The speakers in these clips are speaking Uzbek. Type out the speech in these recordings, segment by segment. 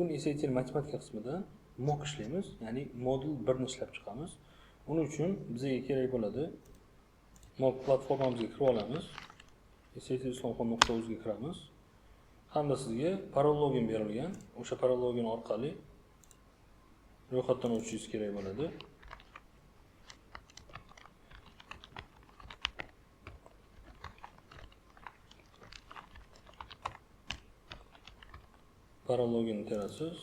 Bugun SAT matematika qismida mock ishlaymiz, ya'ni modul 1 ni ishlab chiqamiz. Buning uchun bizga kerak bo'ladi. Mock platformamizga kirib olamiz. satislomxon.uz ga kiramiz. Hamda sizga parol login berilgan. O'sha parol login orqali ro'yxatdan o'tishingiz kerak bo'ladi. Parol loginni terasiz.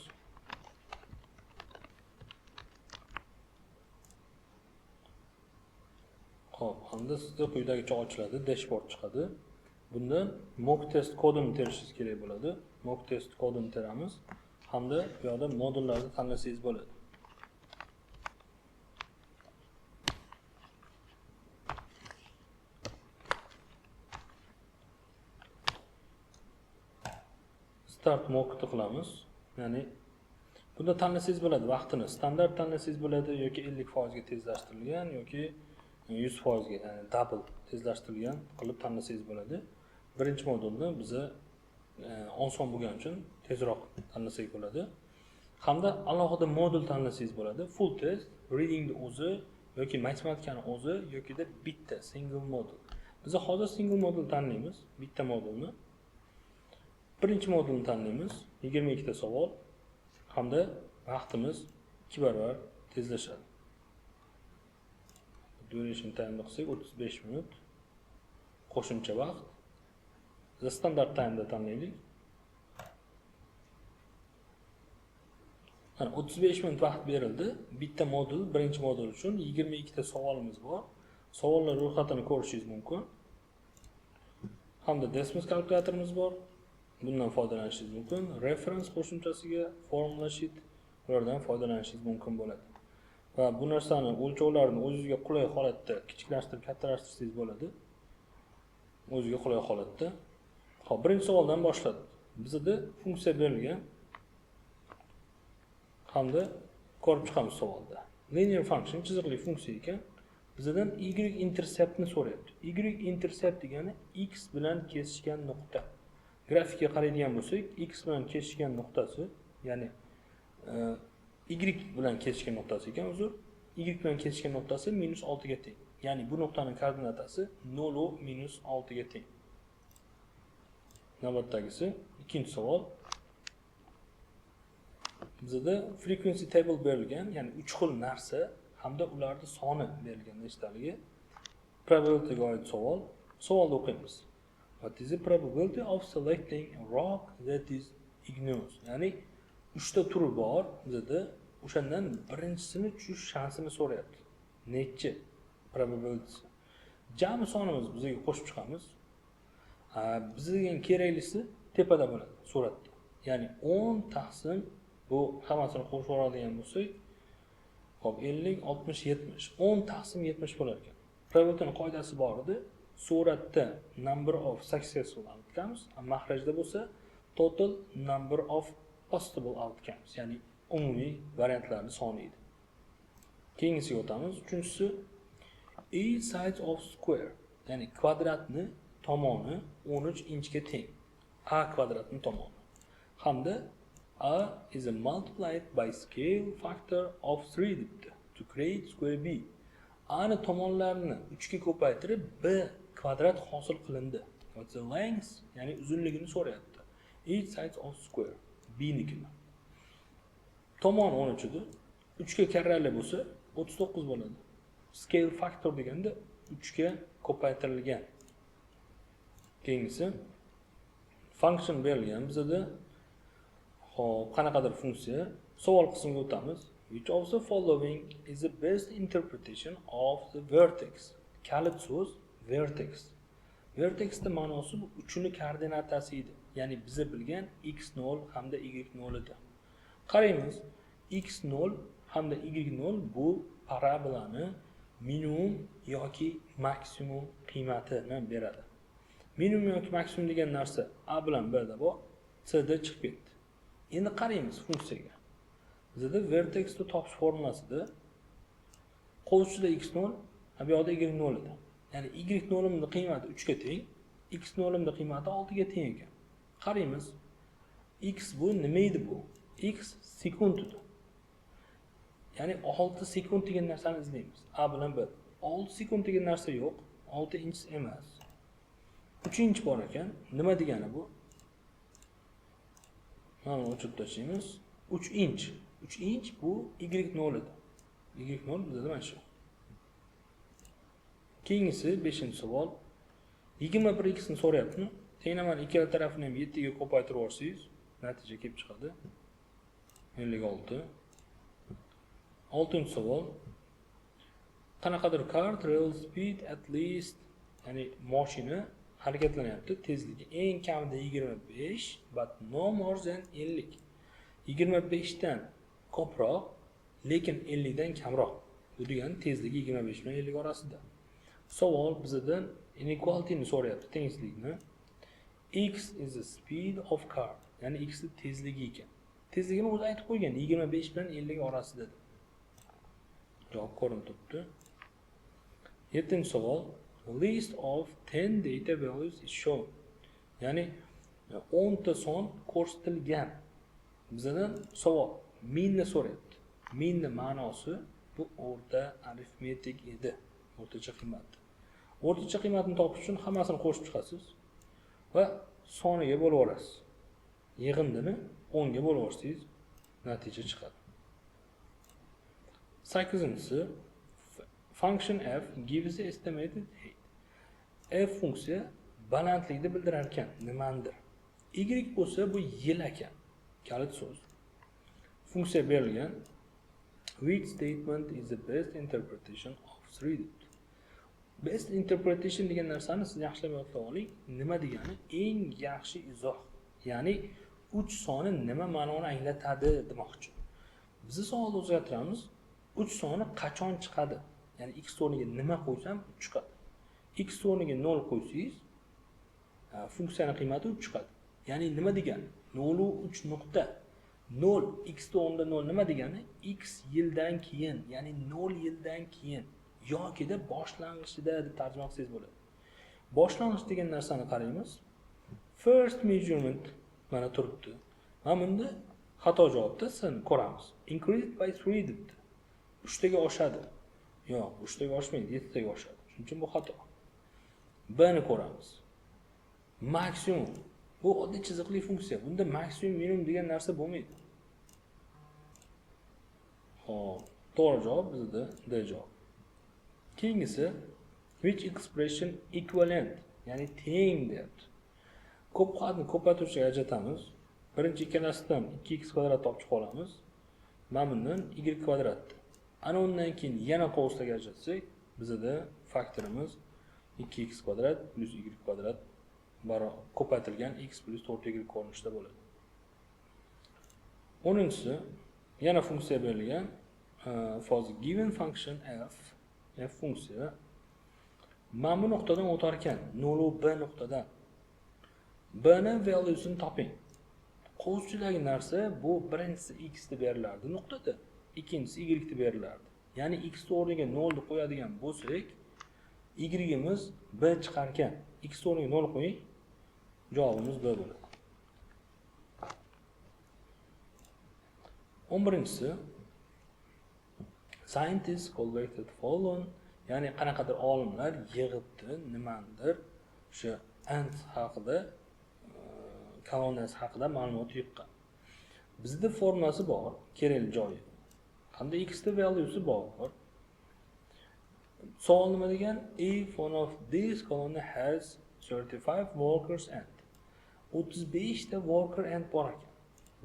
Xo'p, hamda sizda quyidagicha ochiladi, dashboard chiqadi. Bunda mock test kodini terishingiz kerak bo'ladi. Mock test kodini teramiz hamda bu yoqda modullarni tanlasangiz bo'ladi. Start mockni qilamiz. Ya'ni bunda tanlasangiz bo'ladi vaqtini. Standart tanlasangiz bo'ladi yoki 50% ga tezlashtirilgan yoki 100% ga, ya'ni double tezlashtirilgan qilib tanlasangiz bo'ladi. Birinchi modulni biza oson bo'lgani uchun tezroq tanlasak bo'ladi. Hamda alohida modul tanlasangiz bo'ladi. Full test, readingni o'zi yoki matematikani o'zi yokida bitta single modul. Biz hozir single modul tanlaymiz, bitta modulni. Birinchi modulni tanlaymiz. 22 ta savol hamda vaqtimiz 2 barobar tezlashadi. Duration time'ni qilsak 35 minut qo'shimcha vaqt. Biz standart time'da tanlaylik. Mana 35 minut vaqt berildi. Bitta modul, birinchi modul uchun 22 ta savolimiz bor. Savollar ro'yxatini ko'rishingiz mumkin. Hamda Desmos kalkulyatorimiz bor. Bundan foydalanishingiz mumkin. Reference qo'shimchasiga formula sheet, ulardan foydalanishingiz mumkin bo'ladi. Va bu narsani o'lchovlarini o'zingizga qulay holatda kichiklashtirib, kattalashtirsangiz bo'ladi. O'ziga qulay holatda. Xo'p, birinchi savoldan boshladik. Bizda funksiya berilgan. Hamda ko'rib chiqamiz savolda. Linear function chiziqli funksiya ekan. Bizdan y interceptni so'rayapti. Y intercept degani x bilan kesishgan nuqta. Grafikka qaraydigan bo'lsak, x bilan kesishgan nuqtasi, ya'ni y bilan kesishgan nuqtasi ekan, uzr. Y bilan kesishgan nuqtasi -6 ga teng. Ya'ni bu nuqtaning koordinatasi 0 -6 ga teng. Navbatdagisi ikkinchi savol. Bizda frequency table berilgan, ya'ni 3 xil narsa hamda ularning soni berilgan nechtaligi. Probability ga oid savol. Savolni o'qiymiz. What is the probability of selecting a rock that is igneous? Ya'ni 3 ta turi bor bizda, o'shandan birinchisini tushish shansini so'rayapti. Nechi probability? Jami sonimiz bizga qo'shib chiqamiz. Bizga keraklisi tepada bo'ladi suratda. Ya'ni 10 taqsim bu hammasini qo'shib oladigan bo'lsak, hop 50, 60, 70. 10 taqsim 70 bo'lar ekan. Probabilityning qoidasi bor edi. Suratda number of successful outcomes, mahrajda bo'lsa total number of possible outcomes, ya'ni umumiy variantlarning soni edi. Keyingisiga o'tamiz. Uchinchisi each side of square, ya'ni kvadratni tomoni 13 inchga teng. A kvadratning tomoni. Hamda A is multiplied by scale factor of 3 debdi to create square B. A ni tomonlarini 3 ga ko'paytirib B kvadrat hosil qilindi. What's the length? Ya'ni uzunligini so'rayapti. Each side of square B nikini. Tomon 13 edi. 3 ga karrali bo'lsa 39 bo'ladi. Scale factor deganda 3 ga ko'paytirilgan. Keyingisi function berilgan bizada. Xo'p, qanaqadir funksiya. Savol qismiga o'tamiz. Which of the following is the best interpretation of the vertex? Kalit so'z vertex. Vertexning ma'nosi bu uchini koordinatasi edi. Ya'ni biza bilgan x0 hamda y0 edi. Qaraymiz, x0 hamda y0 bu parabolani minimum yoki maksimum qiymatini beradi. Minimum yoki maksimum degan narsa a bilan b da bor, c da chiqib ketdi. Endi qaraymiz funksiyaga. Bizda vertexni topish formulasida qo'shida x0, bu yoqda y0 edi. Ya'ni y0 qiymati 3 ga teng, x0 qiymati 6 ga teng ekan. Qaraymiz. X bu nima edi bu? X sekund edi. Ya'ni 6 sekund degan narsani izlaymiz. A bilan B. 6 sekund degan narsa yo'q. 6 inch emas. 3 inch bor ekan. Nima degani bu? Mana buni o'chirib tashlaymiz. 3 inch. 3 inch bu y0 edi. Y0 bizda mana shu. Keyingisi 5-savol. 21x ni so'rayaptimi? Tenglamani ikkala tarafini ham 7 ga ko'paytirib yuborsangiz, natija kelib chiqadi. 56. 6-savol. Qanaqadir car travel speed at least, ya'ni mashina harakatlanyapti, tezligi eng kamida 25, but no more than 50. 25 dan ko'proq, lekin 50 dan kamroq. Bu degani tezligi 25 bilan 50 orasida. Savol bizdan inequality ni so'rayapti, tengsizlikni. X is the speed of car, ya'ni x ni tezligi ekan. Tezligini o'zi aytib qo'ygan, 25 bilan 50 orasida deb. Javob ko'rinib turibdi. 7-savol. List of 10 data values is shown. Ya'ni 10 ta son ko'rsatilgan. Bizdan savol meanni so'rayapti. Meanni ma'nosi bu o'rta arifmetik edi, o'rtacha qiymat. O'rtacha qiymatni topish uchun hammasini qo'shib chiqasiz va soniga bo'lib olasiz. Yig'indini 10 ga bo'lib olsangiz natija chiqadi. 8-si function f gives the estimated height. F funksiya balandlikni bildirar ekan, nimanidir. Y bo'lsa bu yil ekan. Kalit so'z. Funksiya berilgan. Which statement is the best interpretation of 3 debdi. Best interpretation degan narsani siz yaxshilab yodlab oling. Nima degani? Eng yaxshi izoh. Ya'ni 3 soni nima ma'noni anglatadi demoqchi. Biz savolni o'zgartiramiz. 3 soni qachon chiqadi? Ya'ni x o'rniga nima qo'ysam 3 chiqadi. X o'rniga 0 qo'ysangiz, funksiyani qiymati 3 chiqadi. Ya'ni nima degani? 0.3 nuqta 0 x o'rnida 0 nima degani? X yildan keyin, ya'ni 0 yildan keyin yokida boshlang'ichida deb tarjima qilsangiz bo'ladi. Boshlang'ich degan narsani qaraymiz. First measurement mana turibdi. Mana bunda xato javobda s-ni ko'ramiz. Increased by 3 debdi. 3 taga oshadi. Yo'q, 3 taga oshmaydi, 7 taga oshadi. Shuning uchun bu xato. B ni ko'ramiz. Maksimum. Bu oddiy chiziqli funksiya. Bunda maksimum, minimum degan narsa bo'lmaydi. Xo'p, to'g'ri javob bizda D javob. Keyingisi which expression equivalent, ya'ni teng deyapti. Ko'p jihatni ko'paytirishga ajratamiz. Birinchi ikkalasidan 2x kvadrat topib chiqa olamiz. Mana bundan y kvadrat. Ana undan keyin yana qovuslarga ajratsak, bizda faktorimiz 2x kvadrat plus y kvadrat ko'paytirilgan x plus 4y ko'rinishida bo'ladi. 10-si yana funksiya berilgan. For the given function f, f funksiya mana bu nuqtadan o'tar ekan, 0 b nuqtadan. B ni valuesini toping. Qovuschidagi narsa bu birinchisi x deb berilardi nuqtada, ikkinchisi y deb berilardi. Ya'ni x o'rniga 0 deb qo'yadigan bo'lsak, y'imiz b chiqar ekan. X o'rniga 0 qo'ying, javobimiz b bo'ladi. 11-si scientists collected following, ya'ni qanaqadir olimlar yig'ibdi nimanidir o'sha ant haqida, koloniyasi haqida ma'lumot yig'gan. Bizda formasi bor, kerakli joyi. Hamda x ni value'si bor. Savol nima degan? If one of these colony has 35 workers ant. 35 ta worker ant bor ekan.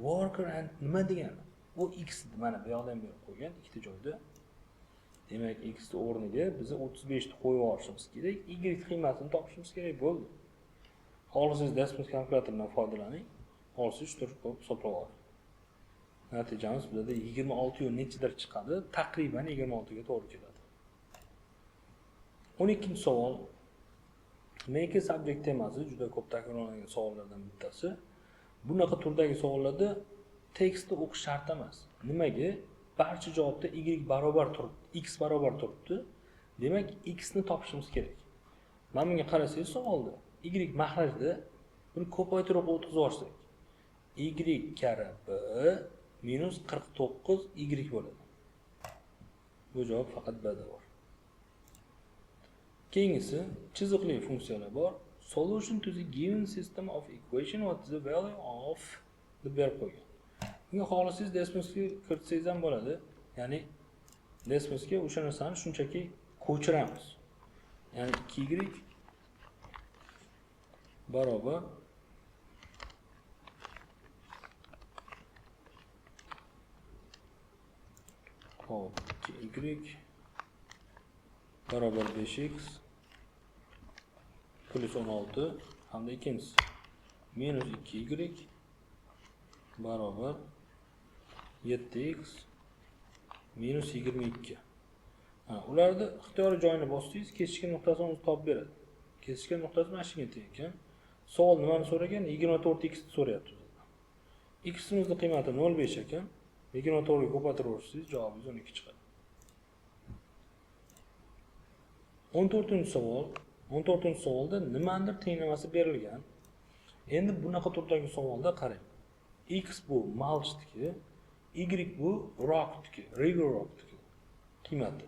Worker ant nima degani? Bu x mana bu yoqda ham berib qo'ygan ikkita joyda. Demak, x o'rniga biz 35 ni qo'yib olishimiz kerak. Y qiymatini topishimiz kerak bo'ldi. Xohlasangiz Desmos kalkulyatoridan foydalaning, xohlasangiz turib qo'yib hisoblab oling. Natijamiz bizda 26 yo nechidir chiqadi, taqriban 26 ga to'g'ri keladi. 12-savol. Make a subject temasi juda ko'p takrorlangan savollardan bittasi. Bunaqa turdagi savollarda tekstni o'qish shart emas. Nimaga? Barcha javobda y barobar turibdi, x barobar turibdi. Demak, x ni topishimiz kerak. Mana bunga qarasangiz savolda y mahrajda buni ko'paytirib o'tkazib yuborsak, y karra b minus 49 y bo'ladi. Bu javob faqat B da bor. Keyingisi chiziqli funksiyalar bor. Solution to the given system of equation, what is the value of deb berib qo'ygan. Bunga xohlasangiz Desmosga kiritsangiz ham bo'ladi. Ya'ni Desmosga o'sha narsani shunchaki ko'chiramiz. Ya'ni 2y barobar hop 2y barobar 5x plus 16 hamda ikkinchisi minus 2y barobar 7x minus 22. Ularni ixtiyoriy joyini bossangiz kesishgan nuqtasini o'zi topib beradi. Kesishgan nuqtasi mana shunga teng ekan. Savol nimani so'ragan? 24x ni so'rayapti bizdan. X'imizning qiymati 0.5 ekan. 24 ga ko'paytiraversangiz javobingiz 12 chiqadi. 14-savol. 14-savolda nimanidir tenglamasi berilgan. Endi bunaqa turdagi savolda qarang. X bu mulchniki, Y bu rockniki, river rockniki qiymati.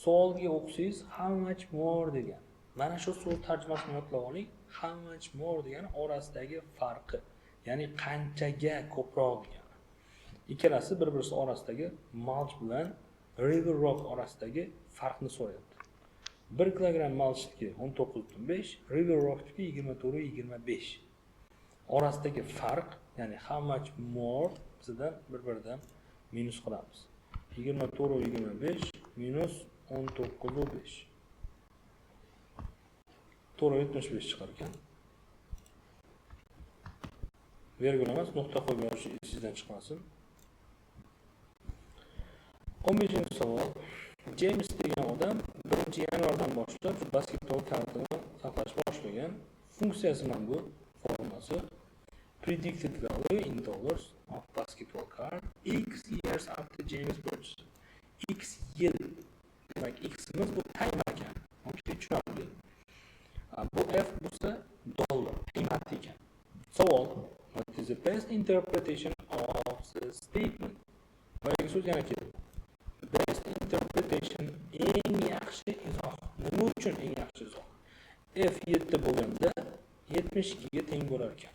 Savolga o'qisangiz how much more degan. Mana shu so'z tarjimasini yodlab oling. How much more degani orasidagi farqi, ya'ni qanchaga ko'proq degani. Ikkalasi bir-birisi orasidagi mulch bilan river rock orasidagi farqni so'rayapti. 1 kilogramm mulchniki 19.5, river rockniki 24.25. Orasidagi farq, ya'ni how much more bizdan bir-biridan minus qilamiz. 24.25 minus 19.5. 4.75 chiqar ekan. Vergul emas, nuqta qo'yib yozish esingizdan chiqmasin. 15-savol. James degan odam 1-yanvardan boshlab basketbol kartini saqlash boshlagan. Funksiyasi mana bu formasi. Predicted value in dollars of basketball card x years after James purchase. X yil. Demak, x'imiz bu time ekan. Okay, tushunarli. Bu f bo'lsa dollar qiymati ekan. Savol: what is the best interpretation of the statement? Boyagi so'z yana keldi. Best interpretation, eng yaxshi izoh. Nima uchun eng yaxshi izoh? F 7 bo'lganda 72 ga teng bo'lar ekan.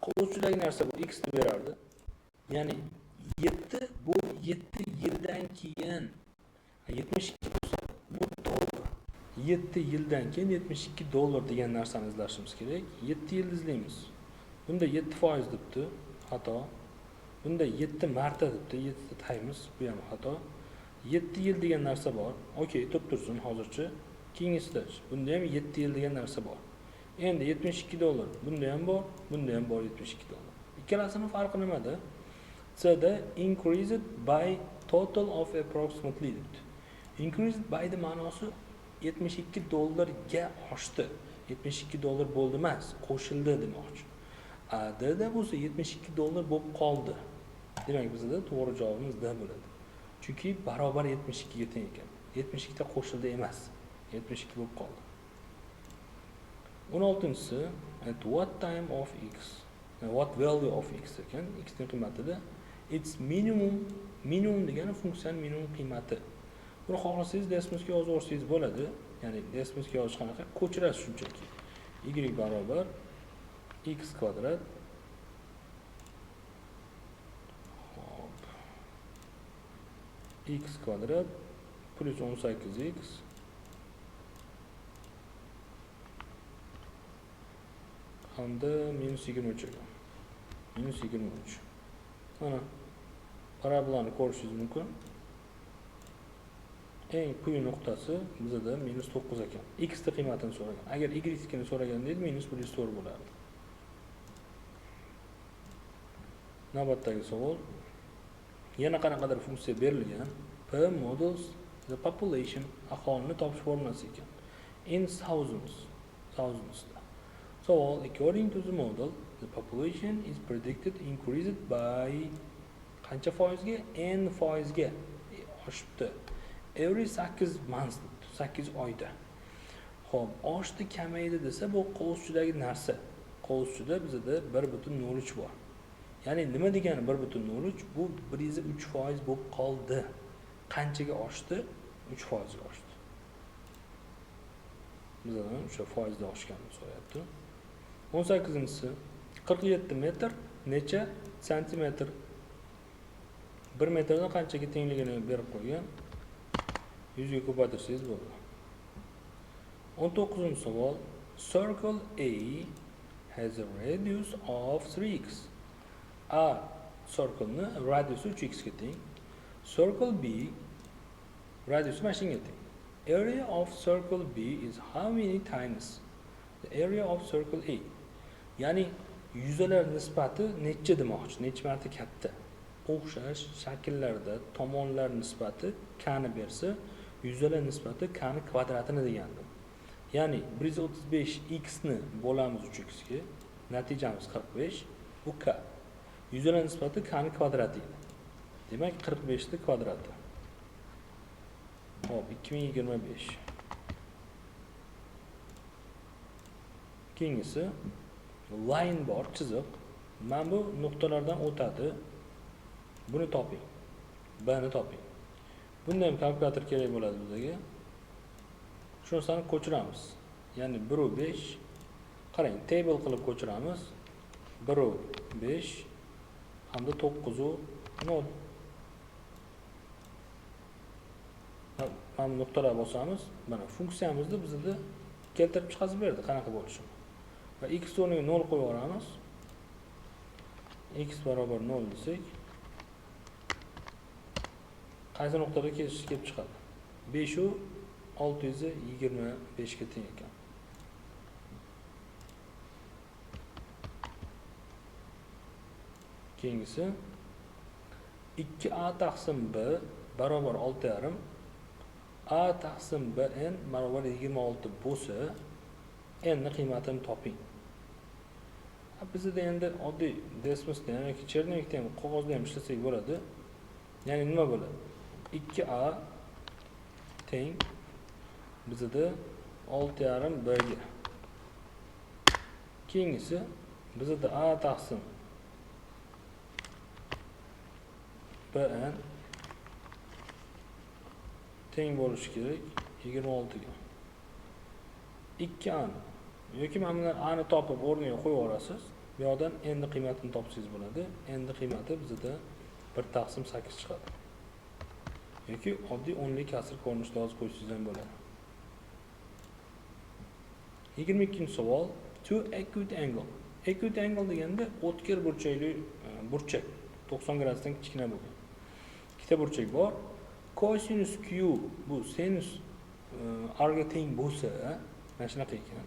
Qo'shuvchidagi narsa bu x ni berardi. Ya'ni 7 bu 7 yildan keyin 72 bo'lsa bu dollar. 7 yildan keyin 72 dollar degan narsani izlashimiz kerak. 7 yil izlaymiz. Bunda 7% debdi, xato. Bunda 7 marta debdi, 7 ta times, bu ham xato. 7 yil degan narsa bor. Okey, turib tursin hozircha. Keyingisida bunda ham 7 yil degan narsa bor. Endi 72 dollar bunda ham bor, bunda ham bor 72 dollar. Ikkalasining farqi nimada? C da increased by total of approximately debdi. Increased by the ma'nosi 72 dollarga oshdi. 72 dollar bo'ldi emas, qo'shildi demoqchi. A D da bo'lsa 72 dollar bo'lib qoldi. Demak, bizda to'g'ri javobimiz D bo'ladi. Chunki barobar 72 ga teng ekan. 72 ta qo'shildi emas, 72 bo'lib qoldi. 16-si at what time of x, what value of x ekan, x ning qiymatida its minimum, minimum degani funksiyaning minimum qiymati. Buni xohlasangiz Desmosga yozib yuborsangiz bo'ladi. Ya'ni Desmosga yozish qanaqa? Ko'chirasiz shunchaki. Y barobar x kvadrat. Hop. X kvadrat plus 18x hamda minus 23 ekan. Minus 23. Mana parabolani ko'rishingiz mumkin. Eng quyi nuqtasi bizada minus 9 ekan. X ni qiymatini so'ragan. Agar Y nikini so'raganda edi, minus 104 bo'lardi. Navbatdagi savol. Yana qanaqadir funksiya berilgan. P models the population, aholini topish formulasi ekan. In thousands, thousandsda. Savol: according to the model, the population is predicted increased by qancha foizga? N foizga oshibdi. Every 8 months, 8 oyda. Xo'p, oshdi, kamaydi desa, bu qovuschidagi narsa. Qovuschida bizda 1.03 bor. Ya'ni nima degani 1.03? Bu 103% bo'lib qoldi. Qanchaga oshdi? 3% ga oshdi. Bizdan o'sha foizda oshganini so'rayapti. 18-inchisi 47 metr necha santimetr? 1 metrdan qanchaga tengligini berib qo'ygan. 100 ga ko'paytirsangiz bo'ladi. 19-savol. Circle A has a radius of 3x. A circle'ni radiusi 3x ga teng. Circle B radiusi mana shunga teng. Area of circle B is how many times the area of circle A? Ya'ni yuzalar nisbati necha demoqchi, necha marta katta. O'xshash shakllarda tomonlar nisbati k ni bersa, yuzalar nisbati k ni kvadratini degandi. Ya'ni 135 x ni bo'lamiz 3x ga, natijamiz 45, bu k. Yuzalar nisbati k ni kvadrati edi. Demak 45 ni kvadrati. Hop, 2025. Keyingisi line bor, chiziq. Mana bu nuqtalardan o'tadi. Buni toping. B ni toping. Bunda ham kalkulyator kerak bo'ladi bizga. Shu narsani ko'chiramiz. Ya'ni 1.5. Qarang, table qilib ko'chiramiz. 1.5 hamda 9.0. Mana bu nuqtalar bosamiz. Mana funksiyamizni bizda keltirib chiqazib berdi qanaqa bo'lishini. Va x o'rniga 0 qo'yib yuboramiz. X barobar 0 desak, qaysi nuqtada kelib chiqadi? 5 u 625 ga teng ekan. Keyingisi 2a taqsim b barobar 6.5, a taqsim b n barobar 26 bo'lsa, n ni qiymatini toping. Bizda endi oddiy desmosda ham yoki chernovikda ham qog'ozda ham ishlasak bo'ladi. Ya'ni nima bo'ladi? 2a teng bizda 6.5 b ga. Keyingisi bizda a taqsim b n teng bo'lishi kerak 26 ga. 2a ni yoki mana bundan a ni topib o'rniga qo'yib yuborasiz. Bu yoqdan n ni qiymatini topsangiz bo'ladi. N ni qiymati bizda 1 taqsim 8 chiqadi. Yoki oddiy o'nlik kasr ko'rinishida yozib qo'ysangiz ham bo'ladi. 22-savol. Two acute angle. Acute angle deganda o'tkir burchakli burchak, 90 gradusdan kichkina bo'lgan. Ikkita burchak bor. Kosinus Q bu sinus R ga teng bo'lsa, mana shunaqa ekan.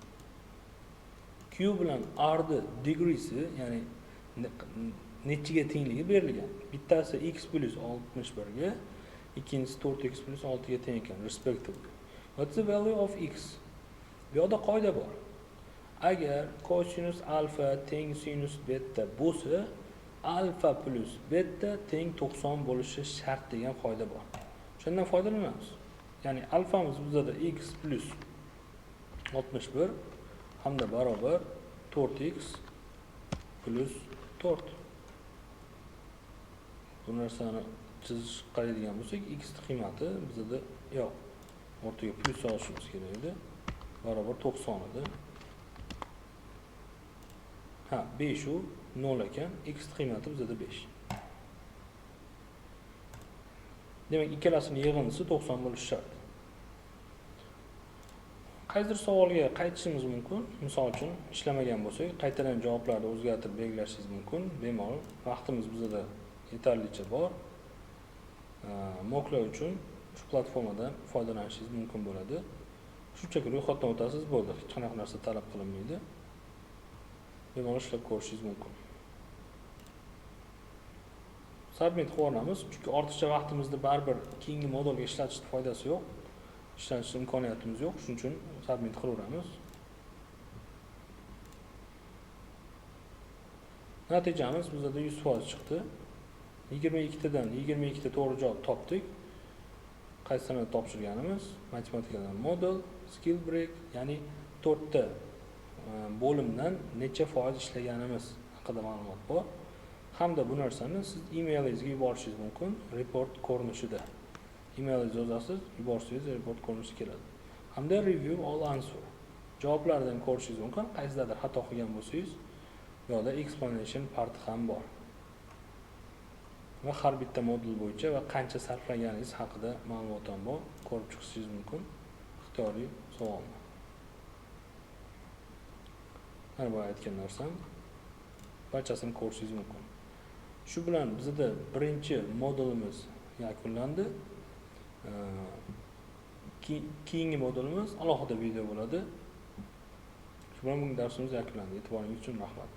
Q bilan R ni degreesi, ya'ni nechiga tengligi berilgan. Bittasi x plus 61 ga, ikkinchisi 4x plus 6 ga teng ekan, respectively. What's the value of x? Bu yoqda qoida bor. Agar kosinus alfa teng sinus beta bo'lsa, alfa plus beta teng 90 bo'lishi shart degan qoida bor. Shundan foydalanamiz. Ya'ni alfamiz bizada x plus 61 hamda barobar 4x plus 4. Bu narsani chizish qaraydigan bo'lsak, x qiymati bizada yo'q. O'rtaga plus olishimiz kerak edi. Barobar 90 edi. Ha, 5 u 0 ekan. X qiymati bizada 5. Demak, ikkalasining yig'indisi 90 bo'lishi shart. Qaysidir savolga qaytishimiz mumkin. Misol uchun, ishlamagan bo'lsak, qaytadan javoblarni o'zgartirib belgilashingiz mumkin. Bemalol, vaqtimiz bizada yetarlicha bor. Moklar uchun shu platformadan foydalanishingiz mumkin bo'ladi. Shunchaki ro'yxatdan o'tasiz, bo'ldi. Hech qanaqa narsa talab qilinmaydi. Bemalol ishlab ko'rishingiz mumkin. Submit qilib yuboramiz, chunki ortiqcha vaqtimizni baribir keyingi modulga ishlatishning foydasi yo'q. Ishlatish imkoniyatimiz yo'q, shuning uchun submit qilaveramiz. Natijamiz bizda 100% chiqdi. 22tadan 22 ta to'g'ri javob topdik. Qaysi sanada topshirganimiz? Matematikadan modul, skill break, ya'ni 4 ta bo'limdan necha foiz ishlaganimiz haqida ma'lumot bor. Hamda bu narsani siz emailingizga yuborishingiz mumkin report ko'rinishida. Emailingizni yozasiz, yuborsangiz, report ko'rinishi keladi. Hamda review all answer. Javoblardan ko'rishingiz mumkin, qaysidadir xato qilgan bo'lsangiz, bu yoqda explanation part ham bor. Va har bitta modul bo'yicha va qancha sarflaganingiz haqida ma'lumot ham bor. Ko'rib chiqishingiz mumkin ixtiyoriy savolni. Mana boya aytgan narsam, barchasini ko'rishingiz mumkin. Shu bilan bizada birinchi modulimiz yakunlandi. Keyingi modulimiz alohida video bo'ladi. Shu bilan bugungi darsimiz yakunlandi. E'tiboringiz uchun rahmat.